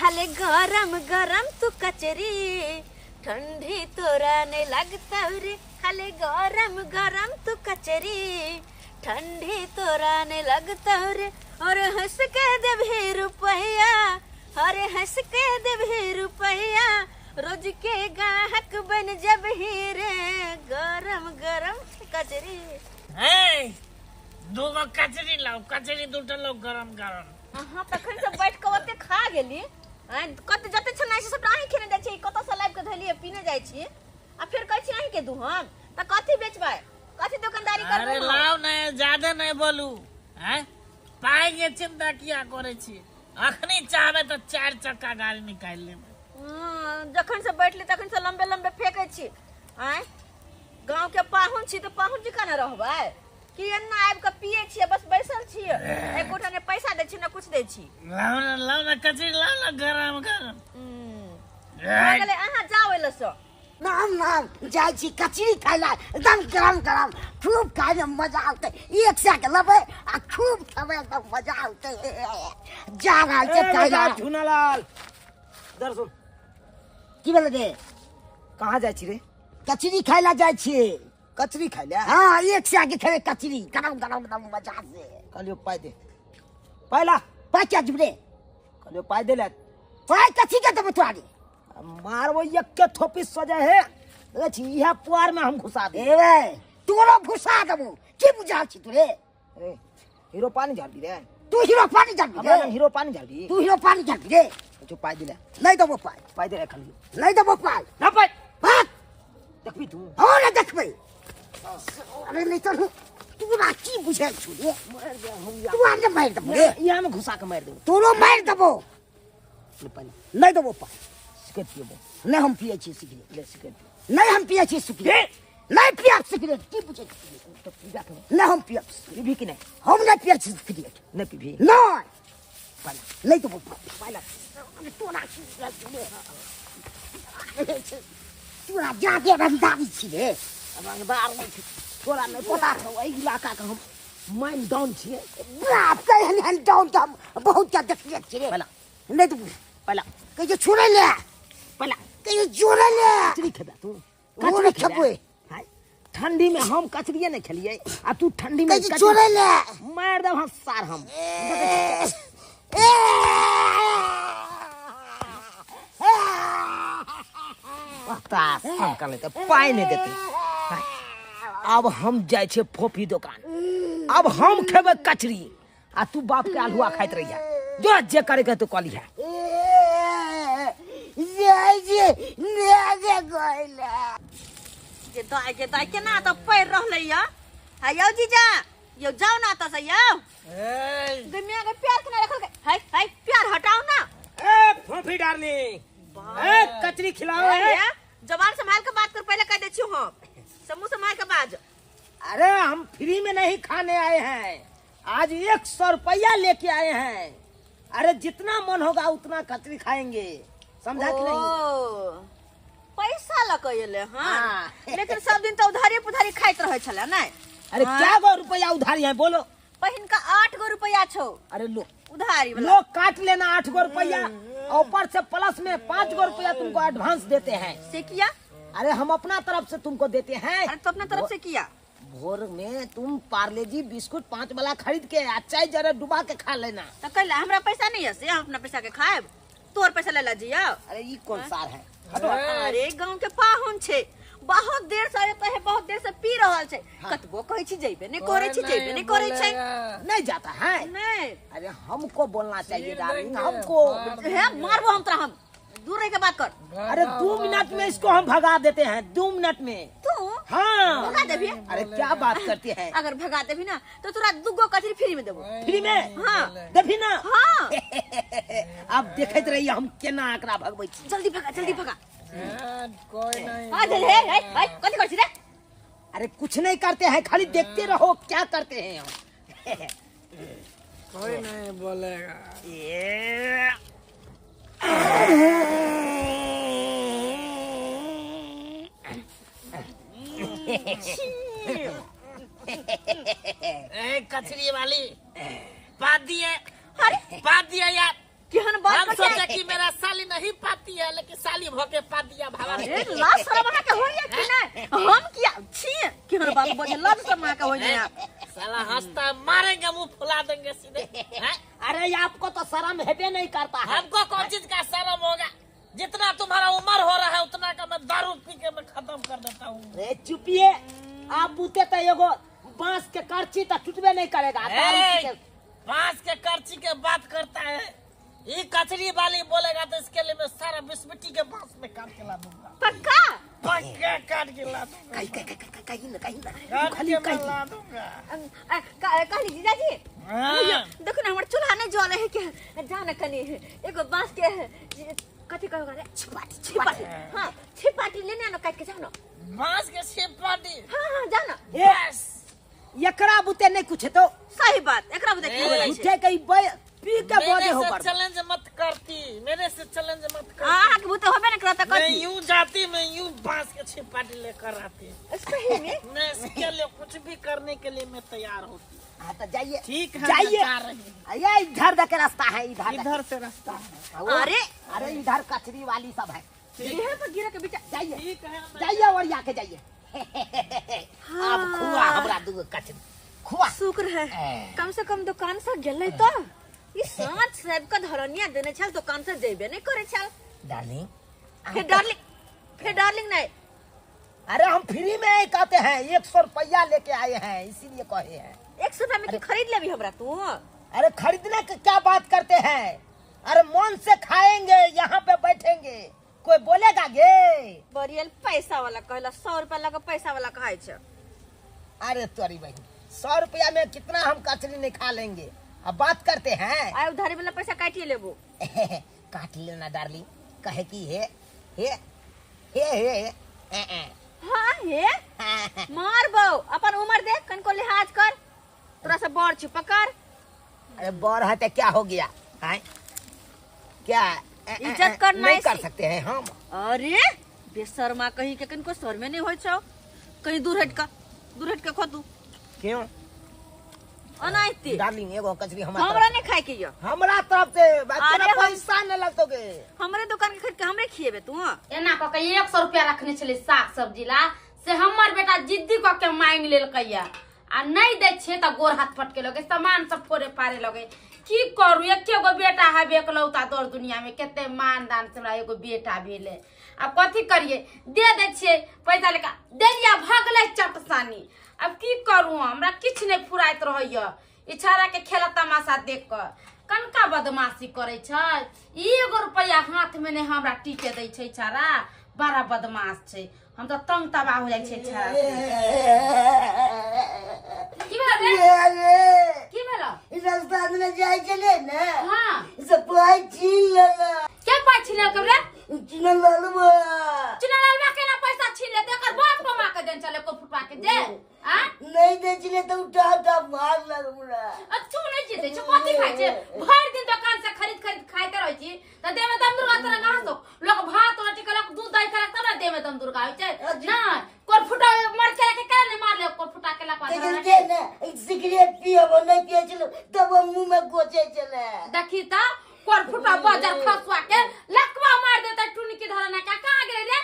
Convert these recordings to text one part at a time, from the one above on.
खाले गरम गरम तू कचरी ठंडी तोरा नहीं लगता रे। खाले गरम गरम तू कचरी ठंडी तोरा नहीं लगता रे। और हंस के देबही रुपैया, अरे हंस के देबही रुपैया, रोज के गाहक बन जबही रे। गरम गरम कचरी। दूगो कचरी लाओ, कचरी दूटा लाओ गरम गरम। अहाँ तखन से बैठ के ओते खा गेली। कत जते छनाइ छै सबटा अहीं खेने जाइ छी, कतऽ से लाबि के धैलियै पीने जाइ छी आ फेर कहै छी अहीं के दू हम। त कथी बेचबै, कथी दुकानदारी करबै? अरे लाओ ने, ज्यादा नहीं बोलू। हैं पाई के चिंता किया करे छी? अखनी चाहबे तो 4 चक्का गाड़ी निकाल लेबै। जखन से बैठली तखन से लंबे लंबे फेंकै छी। आँय गाँव के पाहुन छी तऽ पाहुन जकाँ ने रहबै कि एना आबि कऽ पियै छियै, बस बैसल छियै, एकोटा ने पैसा दै छी ने कुछ दै छी। लाओ ना, लाओ ना कचरी लाओ ना गरम गरम। भऽ गेलै, अहाँ जाउ एलऽ सँ। नाम नाम जाइ छी कचरी खाइ ला, एकदम गरम गरम खूब खाइ में मजा औतै। एक सए के लेबै आ खूब खेबै, एकदम मजा औतै। जा रहल छै खाइ ला। झुनालाल इधर सुन, की भेलै रे? कहाँ जाइ छी रे? कचरी खाइ ला जाइ छी। कचरी खाइ ला? हाँ, एक सए के खेबै कचरी गरम गरम एकदम मजा से। कहलियो पाइ दे, पाइ ला। पाइ क्या देबै रे? कहलियो पाइ दे ला। पाइ कथी के देबै तोरा रे? मारबो एक थोपी सजे हे देखै छी, इएह पुआर में हम घुसा दे। ए तोरो घुसा देबो, की बुझाल छी तोरे? ए हीरो पानी झाड़बी रे तू? हीरो पानी झाड़बी हमरा? रे हीरो पानी झाड़बी तू? हीरो पानी झाड़बी रे? जो पाइ दिले। नहीं देबो पाइ। पाइ दे रे खाली। नहीं देबो पाइ। ना पाइ भाग। देखबी तू? हो ना देखबै। अरे नहीं तो तोरा की बुझाल छु रे? मार दे हम तू आने मारि देबो रे, इहाँ में घुसा के मारि देबो। तोरो मारि देबो। ले पाइ नहीं देबो पाइ। सिगरेट पियबो? नहीं, हम पिए छी सिगरेट। ले सिगरेट पियो। नहीं, हम पिए छी सिगरेट। नहीं पियब सिगरेट, की बुझै छी? तो पीबा के नहीं, हम पियब। पीबी कि नहीं? हम नहीं पिए छी सिगरेट। नहीं पीबी? नहीं। पाइ नहीं देबो पाइ। पाइ ला। अरे तोरा की बुझाल छु रे? तोरा जादे रंगदारी छी रे। रंगदार नहीं छी तोरा, नहीं पता छौ एहि इलाका के हम माइन डाउन छियै। बाप केहन एहन डाउन तऽ हम बहुत क्या देखलियै छी रे। पहला। नहीं देबो। पहला। कहियो छोड़ै ले। पहला। कहियो जोड़ै ले। कचरी खेबे तू? ओ नहि खेबै। हाय, ठंडी में हम कचरिए नहीं खेलिए आ तू ठंडी में कहियो कचरी छोड़ै ले। मार देब हम सार हम। कर लेते पाइ नहीं देते। हाय, अब हम जाइ छियै फोफी दुकान, अब हम खेबै कचरी आ तू बाप के आलुआ खाइत रहिया। जो जे करे के तू कलिहा। जे दाइ के दाइ केना तऽ पड़ि रहलै या। हा यौ जीजा, यौ जाउ ना एतऽ से यौ। दुनिया के प्यार केना रखलकै? हाय हाय प्यार हटाउ ना। ए फोफी डार्लिंग, ए कचरी खिलाओ। ए, जबान संभाल के बात कर, पहले कह दै छियौ हम। समूह संभाल के बाज। अरे हम फ्री में नहीं खाने आए हैं, आज 100 रुपया लेके आए हैं। अरे जितना मन होगा उतना कचरी खाएंगे, समझा कि नहीं? ओ, पैसा लऽ कऽ एलै हँ। हाँ। लेकिन सब दिन तऽ उधारी पुधारी खाइत रहै छलै नै? अरे हाँ। क्या गो रुपया उधारी है बोलो? पहिनका 8 गो रुपया छौ। अरे लो उधारी वाला। लो काट लेना 8 गो रुपया, ऊपर से प्लस में 5 गो रुपया तुमको एडवांस देते हैं। से किया? अरे हम अपना तरफ से तुमको देते हैं। अरे तो अपना तरफ से किया? भोर में तुम पार्ले जी बिस्कुट 5 वाला खरीद के आ चाय जरा डुबा के खा लेना। तो कहला हमरा पैसा नहीं है से हम अपना पैसा के खाएब, तोर पैसा ले ला जिया। अरे ये कौन सार है? अरे गांव के पाहुन छे, बहुत देर से आते है, बहुत देर से पी रहल छे। कतबो कहै छी जइबे नहीं करै छी, जइबे नहीं करै छे। नहीं जाता है। नहीं। अरे हमको बोलना चाहिए डार्लिंग, हमको। हे मारबो हम तोरा, हम दूर रह के बात कर। अरे 2 मिनट में इसको हम भगा देते हैं, 2 मिनट में। तू? हाँ। भगा देबी? अरे क्या बात करती है? अगर भगा देबी ना तो तोरा 2 गो कचरी फ्री में देबो। फ्री में? हाँ। देबी ना? हाँ। अब देखैत रहिए हम केना एकरा भगबै छी। जल्दी भगा, जल्दी भगा। कोई नहीं। हाँ, जल्दी, हे, हे, हे, कथी करै छी रे? अरे कुछ नहीं करते हैं, खाली देखते रहो क्या करते हैं हम। कोई नहीं बोलेगा। ए कचरी वाली, बात दिए। अरे बात दिए यार। केहन बात हम कर सोचा कि मेरा है लेकिन साली भके पा दिया भावा। अरे लाज शरम अहाँ के होइए कि नहीं? हम किया छी कि हमर बाप बजे लाज शरम अहाँ के होइए। साला हंसता मारेंगे मुंह फुला देंगे सीधे। अरे आपको तो शर्म हेबे नहीं करता है। हमको कौन चीज का शर्म होगा? जितना तुम्हारा उम्र हो रहा है उतना का मैं दारू पी के मैं खत्म कर देता हूँ। अरे चुपिए, आप बूते तो एगो बांस के करची तो टूटबे नहीं करेगा। बांस के करची के बात करता है, ये कचरी वाली बोलेगा तो इसके लिए मैं सारा बिस्मिटी के बांस में काट के ला दूंगा। पक्का पक्का काट के ला दूंगा। कहीं कहीं कहीं ना कहीं ना खाली कहीं ला दूंगा। कहली जीजाजी देखो ना हमर चूल्हा नहीं जले है के जान कनी एगो बांस के कथी कहो रे छिपाटी छिपाटी। हां छिपाटी लेने आनो काट के जानो बांस के छिपाटी। हां हां जानो बस एकरा बुते नहीं कुछ तो सही बात एकरा बुते की बोलै छै झूठे कई पी के बोले हो पर चैलेंज मत करती, मेरे से चैलेंज मत करती। हां के बुते होबे न करता कथी। मैं यूं जाती मैं यूं बांस के छिपाटी लेकर आती। सही में मैं इसके लिए कुछ भी करने के लिए मैं तैयार होती। हां तो जाइए ठीक है जाइए। जा रही हूं। ये इधर का रास्ता है, इधर इधर से रास्ता है। अरे अरे इधर कचरी वाली सब है, इधर पर गिरा के बेटा जाइए। ठीक है जाइए और जाके जाइए। अब खुआ हमरा दूगो कचरी खुआ। शुक्र है कम से कम दुकान से गेलै तो ई साँच साहब का धरनिया देने छल दुकान से जेबे नहीं करे छल। डार्लिंग फिर डार्लिंग फिर डार्लिंग नहीं। अरे हम फ्री में कहते हैं, 100 रुपया लेके आए हैं इसीलिए कहे हैं। 100 रुपया में की खरीद लेबी हमरा तू? अरे खरीदने की क्या बात करते हैं, अरे मन से खाएंगे यहाँ पे बैठेंगे कोई बोलेगा गे? बरियल पैसा वाला कहला 100 रुपया लगा पैसा वाला कहै छै। अरे तोरी बहन 100 रुपया में कितना हम कचरी नहीं खा लेंगे। अब बात करते हैं। आय उधारी वाला पैसा काटिए लेबो। काट लेना डार्लिंग, कहे की हे हे हे हे ए ए। हां हे मार बौ अपन उम्र देख कनको लिहाज कर, तोरा से बड़ छी पकड़। अरे बड़ है तो क्या हो गया हैं? क्या इज्जत करना नहीं कर सकते हैं हम? अरे बेशर्मा कहीं के कनको शर्मे नहीं होय छौ। कहीं दूर हट के खो तू। क्यों अनाइते? डार्लिंग एगो कचरी हमरा नहीं खाए के यो हमरा तरफ से तोरा पैसा न लगतोगे। हमरे दुकान के खरीद के हमरे खिएबे तू। एना क के 100 रुपया रखने छले साग सब्जी ला से हमर बेटा जिद्दी क के मांग लेलकैया आ नहीं दै छे त गोर हाथ फटके लगे सामान सब फोड़े पारे लगे। की करू एके गो बेटा है एकलौता दौड़ दुनिया में कते मान दान से हमरा एगो बेटा भेले। अब कथी करिए दे दै छियै पैसा लेके देलिया भगलै चटसानी। अब की करू हमरा किछु नहीं फुराइत रहैया। ई छाड़ा के खेला तमाशा देख क कनका बदमाशी करै छै। एगो रुपया हाथ में नहीं हमरा टीके दै छै छाड़ा, बड़ा बदमाश छै। हम तो तंग तबाह हो जाइ छै छाड़ा। की भेल रे? की भेल? रास्ता में जाय छले ने। हां से पाइ छीन लेला। के पाइ छीन लेलकै रे? चुनलालवा। चुनलालवा केना पैसा छीन लेतै? एकर बाप कमा के देन छले को फुटवा के दे। आ नहीं दे छले त उठा उठा मार लग हमरा। अच्छू नहीं जीते छै कथी खाइ छै? भरि दिन दुकान से खरीद खरीद खाइते रहै छी त देमे दम दुर्गा तोरा कहाँ सो लोग भात रोटी खेलक दूध दही खेलक तब ने देमे दम दुर्गा होइ छै। ना कोर फुटा मर के के केना नहीं मारले कोर फुटा के लपा लेकिन जे ने सिगरेट पियब नहीं पिए छले तब मुंह में गोचे छले। देखी त कोर फुटा बाजार खसवा के लकवा मार देतै टुनी के धरना का। कहाँ गेलै रे?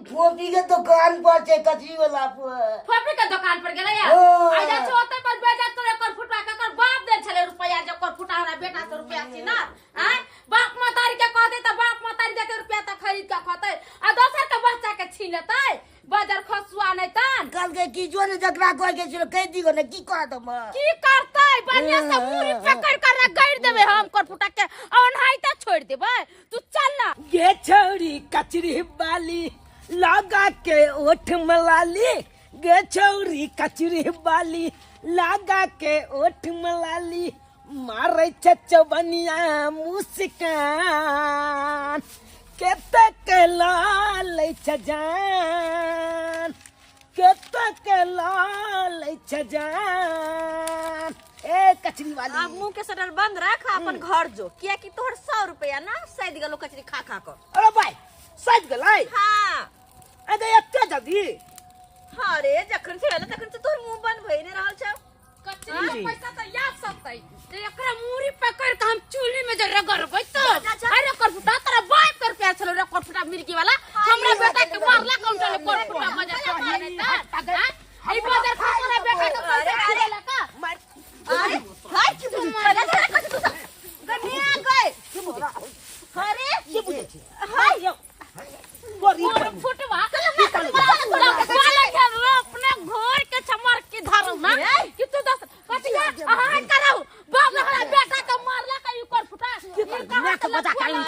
फोपी के दुकान पर छै कचरी वाला पर। फोपी के दुकान पर गेलै आ जा छै ओतै पर बेइज्जत करे कर फुटवा के। कर बाप दे छले रुपया जे कर फुटा हमरा बेटा से रुपया छी ना। आय बाप महतारी के कहतै त बाप महतारी देते रुपया त खरीद के खतै आ दोसर के बच्चा के छीन लेतै बाजार खसुआ नहीं तन। कल के की जो ने जकरा कह के छले कह दिगो ने की कह दम की करतै? बढ़िया से मुरी पकड़ कर रगड़ देबै हम कर फुटा के ओनाहिते छोड़ देबै। तू चल ना। ये छौरी कचरी वाली लगा के ओठ मलाली, गे छौरी कचरी वाली लगा के ओठ मलाली, मारे चचबनिया मुस्कान केते के लाल छजान केते के लाल छजान। ए कचरी वाली अब मुंह के शटर बंद रख अपन घर जो, किया कि तोहर 100 रुपया ना सैद गेलो कचरी खा खा कर। अरे भाई सैद गेलै? हां। अरे एते जल्दी? हां रे जखन से एलै तखन से तोहर मुंह बंद भइने रहल छौ। कचरी के पैसा त याद सकतै जे एकरा मुरी पकड़ के हम चूल्ही में जे रगड़बै त। अरे कर फुटा तोरा बाप के रुपया छलो रे छिकी वाला हमरा बेटा के मारला काउंटर ले कोर फुटा मजा त ई बाजार खसरा बेटा के पैसा खिलेला का अरे हाय की बुझे चला कथि तू सब गनिया गए की बुझे अरे की बुझे छी हाय कोर फुटवा अपने घर के चमर के धरू ना कि तू दस कथि अहाँ कराऊ बाप हमरा बेटा के मारला का ई कोर फुटा ना के बजा काली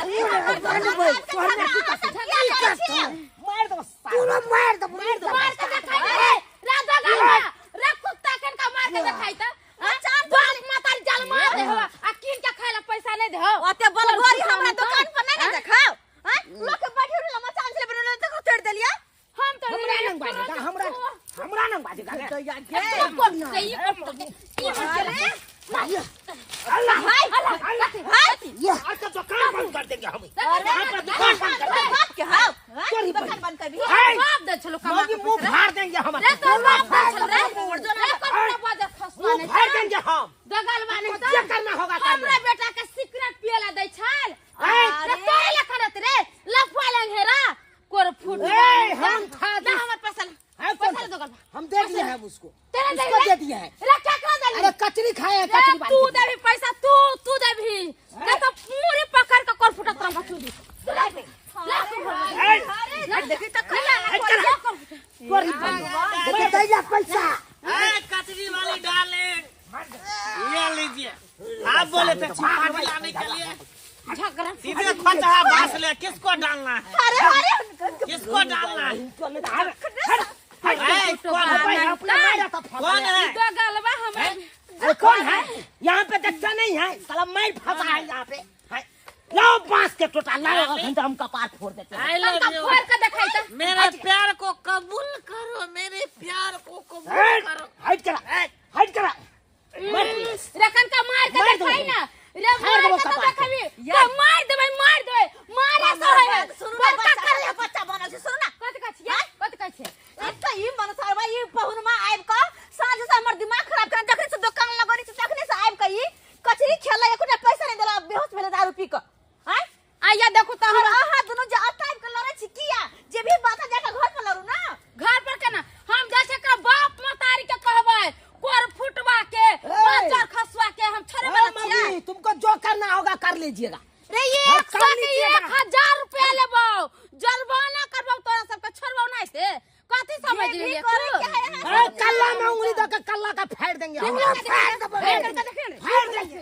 मार दो तोरा मार दो मार के देखाई रे राधा गाला रे कुत्ता कन का मार के देखाई त बाप मातारी जाल मार दे हो आ किन के खाइला पैसा नहीं दे हो ओते बलगोरी हमरा दुकान पर नहीं ना देखाओ हां लोग के बैठे रहल मचान से बनल तक चढ़ देलिया हम तो हमरा नंग बाजेगा हमरा हमरा नंग बाजेगा तो यार के सही ई अरे अल्लाह हाय अल्लाह हाय आज का दुकान बंद कर देंगे हम अरे यहाँ पर दुकान बंद कर देंगे बाप के हां दुकान बंद कर भी बाप दे चलो कमा मोदी मुंह फाड़ देंगे हम रे तो बाप दे चल रे रे कपड़ा बाजार खसवा मुंह नहीं फाड़ देंगे हम दगल माने तो क्या करना होगा कर हमरा बेटा के सिगरेट पिएला दै छल अरे रे तोरे लखनत रे लफवा लंघेरा कोर फुट ए, हम खा ना हमर पैसा है कौन पैसा दो गल हम दे दिए हैं उसको तेरे दे उसको दे दिए हैं रे क्या कर देली अरे कचरी खाए है रे कचरी बांध तू के। देबी पैसा तू तू देबी ना तो पूरे पकड़ के कोर फुटा तोरा बचू दी अरे देखी त कला तोरी बंद। देखी दैया पैसा ए कचरी वाली डार्लिंग ये लीजिए आप बोले थे छुपाटी लाने के लिए झगड़ा सीधे खोचा बांस ले किसको डालना है अरे अरे किसको डालना है हट, ए, कौन है अपना मारा था फंसा कौन है दो गलबा हमरा अरे कौन है यहाँ पे देखता नहीं है साला मैं फंसा है यहाँ पे है। लाओ बांस के टोटा लाओ घंटा हम कपार फोड़ देते हैं I love you फोड़ के देखाई त मेरे प्यार को कबूल करो मेरे प्यार को कबूल हट करो हट करा हट करा रखन का मार के मार दो। देखाई ना रे मार मार दो के तो कपार देखाबी तो मार देबै मार देबै मारे सो है सुनू ना बड़का बच्चा कर बच्चा बनल छै सुनू ना कथि कहै छियै कथि कहै छियै एक त ई मनसरवा ई पहुनमा आबि क साँझ से हमर दिमाग खराब कर जखने से दुकान लगनी छै तखने से आबि क ई कचरी खेला एकोटा पैसा नहीं देला बेहोश भेले दारू पी क आय आइया देखू त और हमरा अहाँ दुनू जे अत आबि क लड़ै छी किया जे भी बात जाके घर पर लड़ू ना घर पर केना हम जाइ छै एकरा बाप मतारी के कहबै कोर फुटवा के बाजार खसवा के हम छोड़े वाला छियै मम्मी तुमको जो करना होगा कर लीजिएगा रे हाँ, एक कर सौ के लीजिएगा। 1000 रुपया लेबौ जलवाना करबौ तोरा सबके छोड़बौ नहीं से कथि समझ जे भी लेलियै करे तू के है अहाँ अरे कल्ला में उंगली दो के कल्ला का फाड़ देंगे हम फाड़ दो फाड़ देंगे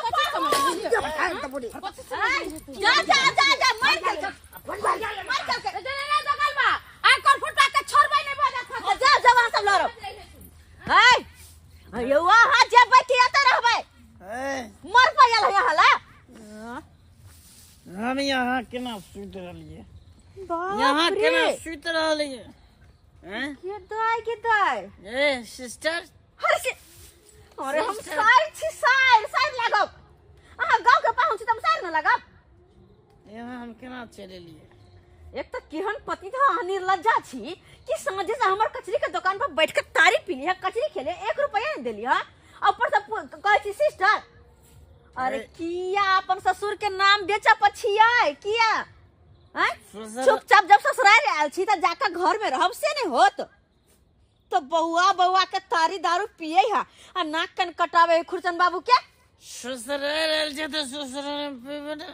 फाड़ दो बुढ़ी जा जा जा जा मार के मार के जा जा वहाँ सब लड़ो हाय अरे वहाँ जेबै कि एतऽ रहबै मर पायल है हला हम यहाँ केना सुति रहलियै यहाँ केना सुति रहलियै हैं के दाय के दाय ए सिस्टर हर से अरे हम सार छी सार सार लागब अहाँ गाँव के पाहुन छी त हम सार न लागब यहाँ हम केना चलि एलियै एक त केहन पति था अहाँ निर्लज्जा छी कि साँझे से हमर कचरी के दुकान पर बैठ के तारी पीली है कचरी खेले 1 रुपया नहीं देली है ऊपर से कहै छी सिस्टर अरे किया अपन ससुर के नाम बेचा पछिया किया हैं ससुर- चुपचाप जब ससुराल आयल छी त जाकर घर में रहब से नहीं होत तो बउआ बउआ के तारी दारू पिए है आ नाक कन कटावे है खुरचन बाबू के ससुराल आयल छै तऽ ससुराल मे पीबै ने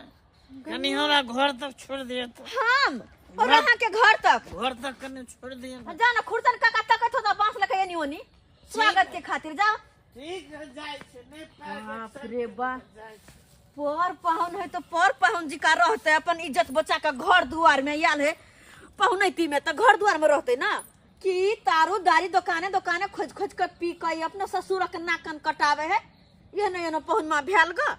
कनि हमरा घर तक छोड़ दिअ तऽ हम और अहाँ के घर तक घर तक कनि छोड़ दिअ ने। जा ना खुरचन काका तकत हो त बांस लके एनी ओनी स्वागत के खातिर जाओ ठीक है जाइ छै नहि पैर बाप रे बा पर पाहुन है तो पर पाहुन जी का रहते अपन इज्जत बचा के घर दुआर में आयल है पहुनैती में तो घर दुआर में रहते ना कि तारू दारी दुकाने दुकाने खोज खोज के पी के अपना ससुर के नाक कान कटावे है ये न ये न पहुन माँ भेल ग।